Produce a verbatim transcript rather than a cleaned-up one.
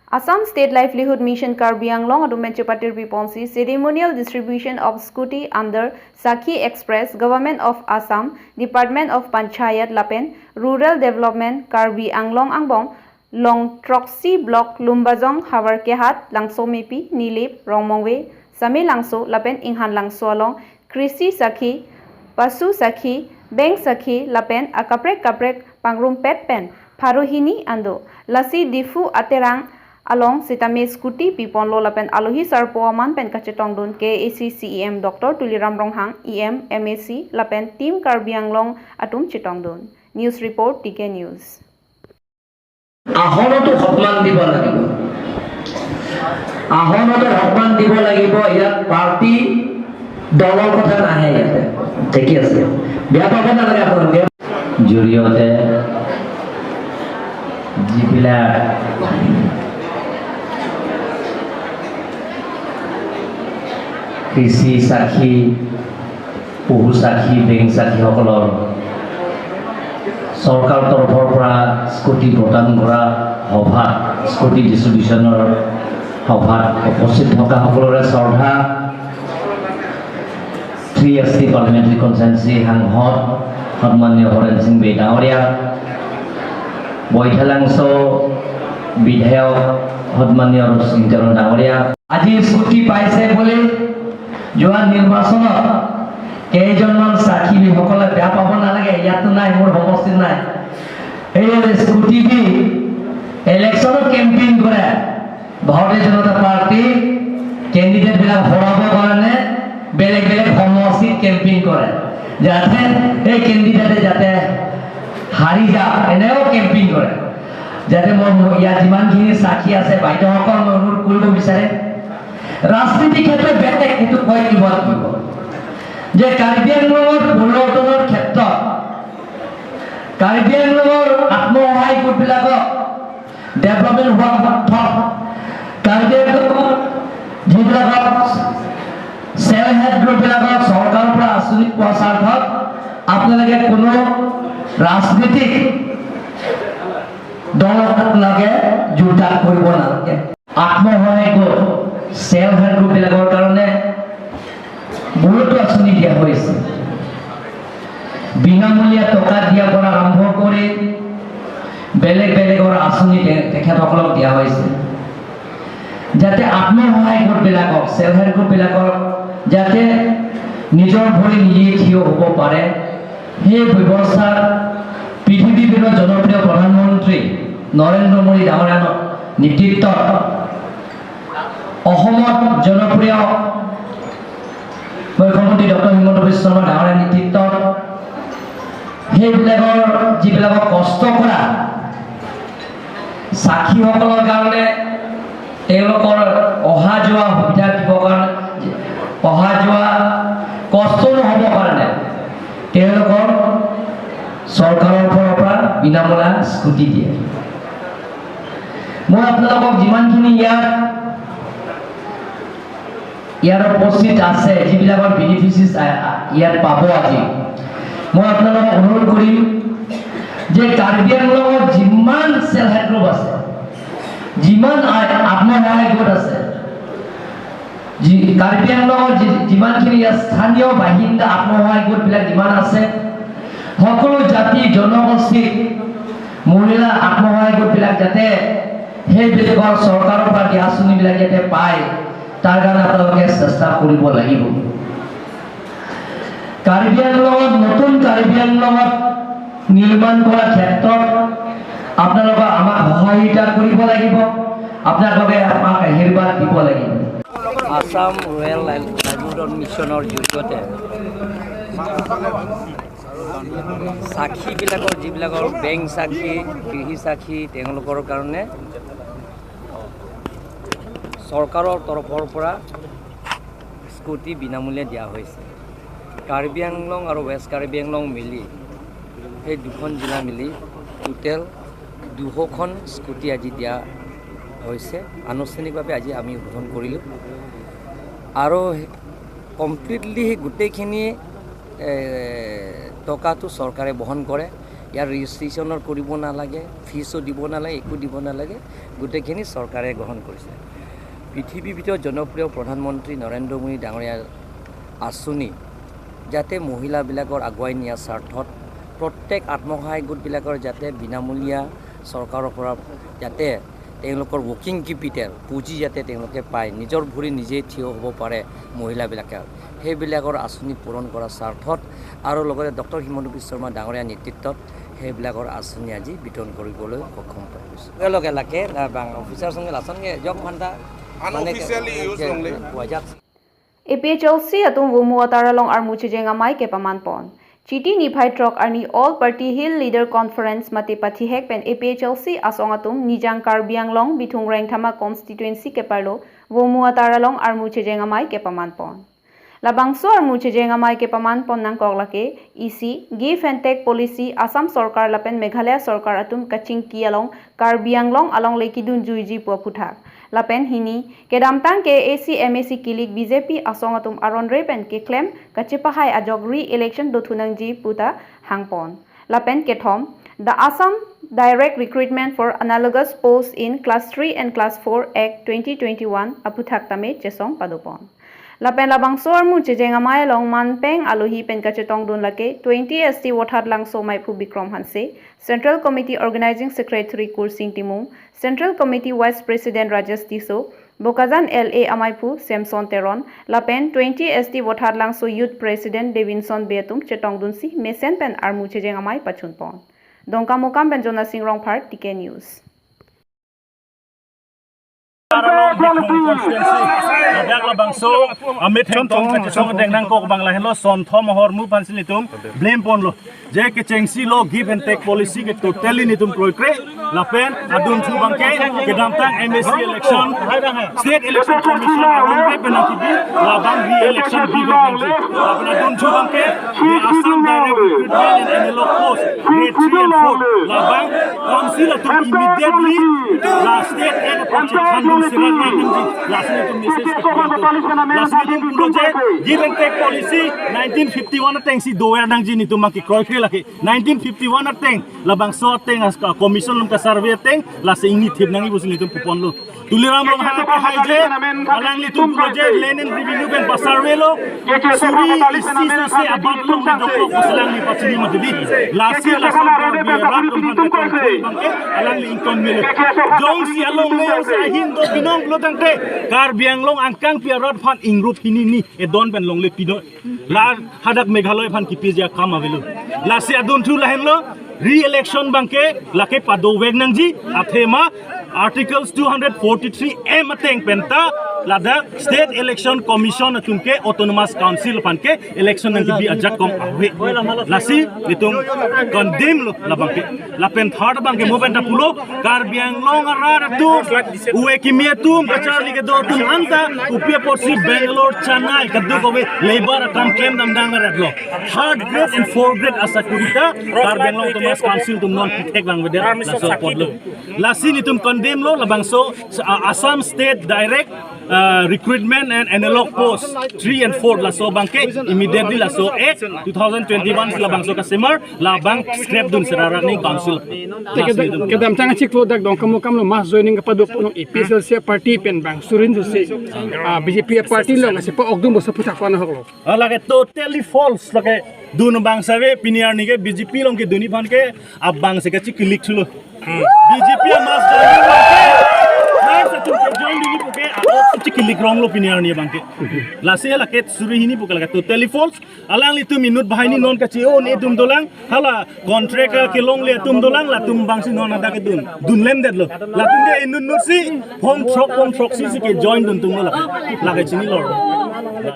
Assam State Livelihood Mission Karbi Anglong atum pen chepatir piponsi ceremonial distribution of scooty under Sakhi Express, Government of Assam, Department of Panchayat lapen Rural Development, Karbi Anglong angbong Longthroksi Block, Lumbajong, Havarkehat, Langsomepi, Nilip, Rongmongve, Samelangso lapen Inghanlangso along Krishi Sakhi, Pasu Sakhi, Bank Sakhi lapen akaprek kaprek pangrumpet pen pharo hini an do. Lasi Diphu Aterang along sitame scooty piponlo lapen alohi sarpo aman pen kachetongdun K A A C C E M Doctor Tuliram Ronghang, E M, M A C lapen Team Karbi Anglong atum chetongdun. News report, T K News. আসনতো সন্মান দিব লাগিব। আসনতো সন্মান দিব লাগিব। ইয়াত পাৰ্টি দলৰ কথা নাহে ইয়াতে। ঠিকে আছে, বেয়া পাব নালাগে আপোনালোকে। জৰিয়তে যিবিলাক কৃষি সাক্ষী, পশু সাক্ষী, বেংক সাক্ষীসকলৰ চৰকাৰৰ তৰফৰ পৰা স্কুটি প্ৰদান কৰা সভাত, স্কুটি ডিষ্ট্ৰিবিউচনৰ সভাত উপস্থিত থকা সকলোৰে শ্ৰদ্ধা থ্ৰী এছ টি পাৰ্লিমেণ্টেৰী কনষ্টিটুৱেঞ্চি সাংসদ সন্মানীয় হৰেণ সিং বেই ডাঙৰীয়া, বৈঠালাংছ' বিধায়ক সন্মানীয় ৰূপ সিং তেৰণ ডাঙৰীয়া। আজি স্কুটি পাইছে বুলি যোৱা নিৰ্বাচনত কেইজনমান সাক্ষীসকলে বেয়া পাব নালাগে, ইয়াততো নাই, মোৰ সমষ্টিত নাই। এই স্কুটি দি ইলেকশ্যনত কেম্পেইন কৰে, ভাৰতীয় জনতা পাৰ্টি কেণ্ডিডেটবিলাক হৰাবৰ কাৰণে বেলেগ বেলেগ সমষ্টিত কেম্পেইন কৰে, যাতে এই কেণ্ডিডেটে যাতে হাৰি যাওক, এনেও কেম্পেইন কৰে। যাতে মই, মই ইয়াত যিমানখিনি সাক্ষী আছে, বাইদেউসকল, মই অনুৰোধ কৰিব বিচাৰিম, ৰাজনীতি ক্ষেত্ৰত বেলেগ, এইটো কৈ দিব লাগিব যে কাৰ্বি আংলঙৰ পৰিৱৰ্তনৰ ক্ষেত্ৰত কাৰ্বি আংলঙৰ আত্মসহায়ক গোটবিলাকক ডেভেলপমেণ্ট হোৱা থক, কাৰ্বি আংলঙৰ যিবিলাকক ছেল্ফ হেল্প গ্ৰুপবিলাকক চৰকাৰৰ পৰা আঁচনি পোৱা স্বাৰ্থত আপোনালোকে কোনো ৰাজনীতিক দলক আপোনালোকে যোগদান কৰিব নালাগে। আত্মসহায়ক গোট, ছেল্ফ হেল্প গ্ৰুপবিলাকৰ কাৰণে বহুতো আঁচনি দিয়া হৈছে। বিনামূলীয়া টকা দিয়াৰ পৰা আৰম্ভ কৰি বেলেগ বেলেগৰ আঁচনি তে-, তেখেতসকলক দিয়া হৈছে, যাতে আত্মসহায়ক গোটবিলাকক, ছেল্ফ হেল্প গ্ৰুপবিলাকক যাতে নিজৰ ভৰি নিজে থিয় হ'ব পাৰে, সেই ব্যৱস্থাত পৃথিৱীৰ জনপ্ৰিয় প্ৰধানমন্ত্ৰী নৰেন্দ্ৰ মোদী ডাঙৰীয়াৰ নেতৃত্বত অসমত জনপ্ৰিয় মুখ্যমন্ত্ৰী ডক্টৰ হিমন্ত বিশ্ব শৰ্মা ডাঙৰীয়াৰ নেতৃত্বত সেইবিলাকৰ যিবিলাকক কষ্ট কৰা সাক্ষীসকলৰ কাৰণে তেওঁলোকৰ অহা যোৱা সুবিধা দিবৰ কাৰণে, অহা যোৱা কষ্ট নহ'বৰ কাৰণে তেওঁলোকৰ চৰকাৰৰ ফালৰ পৰা বিনামূলীয়া স্কুটি দিয়ে। মই আপোনালোকক যিমানখিনি ইয়াত ইয়াত উপস্থিত আছে, যিবিলাকৰ বেনিফিচিয়াৰী ইয়াত পাব আজি, মই আপোনালোকক অনুৰোধ কৰিম যে কাৰ্বি আংলঙত যিমান ছেল্ফ হেল্প গ্ৰুপ আছে, যিমান আ-, আত্মসহায়ক গোট আছে, যি-, কাৰ্বি আংলঙত যি-, যিমানখিনি ইয়াত স্থানীয় বাসিন্দা আত্মসহায়ক গোটবিলাক যিমান আছে, সকলো জাতি জনগোষ্ঠী মহিলা আত্মসহায়ক গোটবিলাক যাতে সেইবিলাকৰ চৰকাৰৰ পৰা দিয়া আঁচনিবিলাক যাতে পায়, তাৰ কাৰণে আপোনালোকে চেষ্টা কৰিব লাগিব। কাৰ্বি আংলঙত, নতুন কাৰ্বি আংলঙত নিৰ্মাণ কৰাৰ ক্ষেত্ৰত আপোনালোকে আমাক সহযোগিতা কৰিব লাগিব, আপোনালোকে আমাক আশীৰ্বাদ দিব লাগিব। আছাম ৰুৰেল লাইভলিহুড মিছনৰ জৰিয়তে সাক্ষীবিলাকৰ, যিবিলাকৰ বেংক সাক্ষী, কৃষি সাক্ষী, তেওঁলোকৰ কাৰণে চৰকাৰৰ তৰফৰ পৰা স্কুটি বিনামূলীয়া দিয়া হৈছে। কাৰ্বি আংলং আৰু ৱেষ্ট কাৰ্বি আংলং মিলি, সেই দুখন জিলা মিলি টোটেল দুশখন স্কুটি আজি দিয়া হৈছে। আনুষ্ঠানিকভাৱে আজি আমি উদ্বোধন কৰিলোঁ আৰু কমপ্লিটলি সেই গোটেইখিনি, এ, টকাটো চৰকাৰে বহন কৰে। ইয়াৰ ৰেজিষ্ট্ৰেশ্যনৰ কৰিব নালাগে, ফিজো দিব নালাগে, একো দিব নালাগে, গোটেইখিনি চৰকাৰে গ্ৰহণ কৰিছে। পৃথিৱীৰ ভিতৰত জনপ্ৰিয় প্ৰধানমন্ত্ৰী নৰেন্দ্ৰ মোদী ডাঙৰীয়া আঁচনি যাতে মহিলাবিলাকৰ আগুৱাই নিয়াৰ স্বাৰ্থত প্ৰত্যেক আত্মসহায়ক গোটবিলাকৰ যাতে বিনামূলীয়া চৰকাৰৰ পৰা যাতে তেওঁলোকৰ ৱৰ্কিং কেপিটেল, পুঁজি যাতে তেওঁলোকে পায়, নিজৰ ভৰি নিজে থিয় হ'ব পাৰে মহিলাবিলাকে, সেইবিলাকৰ আঁচনি পূৰণ কৰাৰ স্বাৰ্থত আৰু লগতে ডক্টৰ হিমন্ত বিশ্ব শৰ্মা ডাঙৰীয়া নেতৃত্বত সেইবিলাকৰ আঁচনি আজি বিতৰণ কৰিবলৈ সক্ষম হৈছে। লগে লগে লাগে, আহ, bang officer song lason ke jok manta, মানে, unofficially use ke-, longle। Wajak. A P H L C atum Vomu Atar along armu chejeng amei kepaman pon. Chiti niphai throk arni All Party Hill Leader Conference mate pathihek pen A P H L C asong atum Nijang Karbi Anglong Bithung Rengthama constituency keparlo Vomu Atar along armu chejeng amei kepaman pon. Labangso armu chejeng amei kepaman pon nangkok lake isi Give and Take Policy Assam Sorkar lapen Meghalaya Sorkar atum kachingki along Karbi Anglong alongle kedun juiji pu aphuthak. Lapen hini, kedamtang K A A C M A C kilik B J P asong atum aron re pen keklem kachepahai ajok re-election dothu nangji puta hangpon. Lapen kethom, the Assam Direct Recruitment for Analogous Posts in Class three and Class four Act twenty twenty-one aphuthak tame chesong padopon. Lapen labangso armu chejeng amei along manpeng alohi pen kachetongdun lake twenty S T Vothatlangso meiphu Bikram Hanse, Central Committee Organizing Secretary Kursing Timung, Central Committee Vice President Rajesh Tisso, Bokajan L A ameiphu Samson Teron, lapen twenty S T Vothatlangso Youth President Davinson Bey atum chetongdunsi mesen pen armu chejeng amei pachunpon. Dongkamukam pen Jonasing Rongphar, T K News. Ladak labangso amethang tong kachesong deng nangkok abang lahenlo, sonthom ahormu aphansi nelitum blame ponlo. Je kechengsi lo Give and Take Policy ke totally nelitum kroikre, lapen adunthu abangke kedamtang M A C election, State Election Commission aron re pen nangkebi, labang re-election bivek nangji. Lapen adunthu abangke the Assam Direct Recruitment and Analog Post, grade three and four, labang council atum immediately la state act apot chethandun serak nangji, lasi nelitum message kepi atum. Lasi nelitum pulo je Give and Take Policy nineteen fifty-one atengsi dover nangji, nelitum abangke kroikre lake. Nineteen fifty-one ateng, labangso ateng as ka commission along kasurvey ateng, lasi ingni thip nangji pusi nelitum puponlo. Tuliram Ronghang ke hai je, alanglitum pulo je Land and Revenue pen pasurveylo, suri isi sose abat along le dokok pusi alangli pachini mati di. Lasi lason Karbi arat atum aphan ke control abangke alangli ingkon melo. Jongsi alongle jongsi ahin do binong pulo tangte, Karbi Anglong angkangpi arat aphan ingrup hini ni edon pen longle pinon. La hadak Meghalaya aphan kipiji akam avelo. Lasi adunthu lahenlo, re-election abangke lake padovek nangji, athema Articles two hundred forty-three M ateng penta ladak State Election Commission atum ke Autonomous Council aphan ke election nangkebi ajakong ave. Lasi nelitum condemn lo labangke. Lapen third abangke mo penta pulo, Karbi Anglong arat atum, uwe kimi atum, kacharli kedo atum anta, kopi apotsi Bangalore, Chennai, kadokave labour akam klem damdam arat lo. Third grade and fourth grade asakuri ta Karbi Anglong Autonomous Council atum non pithek vangvedet laso apotlo. Lasi nelitum condemn lo labangso, uh, Assam State Direct, uh, Recruitment and Analog Post three and four laso abangke immediately laso Act two thousand twenty-one labangso kasemar, labang scrap dun serarak ni council. Te kedam, kedamtang achiklo dak Dongkamukam lo mass joining kapado puno A P H L C party pen bang surin susi, ah, B J P party lo ngasi pa okdum bosa puthak pana hoklo. Ah, lake totally false, lake dun abang save pini arni ke B J P along kedun aphan ke abang se kachikilik thulo. B J P mass joining abangke, mass atum ke join dunji puke, ah, kachikilik ronglo pini arni abangke. Lasi lake suri hini puke lake totally false. Alanglitum inut banghini non kachi-o-e atum dolang, hala contract kelongle atum dolang, latum abangsi non hadak kedun, dunlemdetlo. Latum ke inut inutsi phong throk phong throksi si kejoin dun atumlo lake, lake chinilo.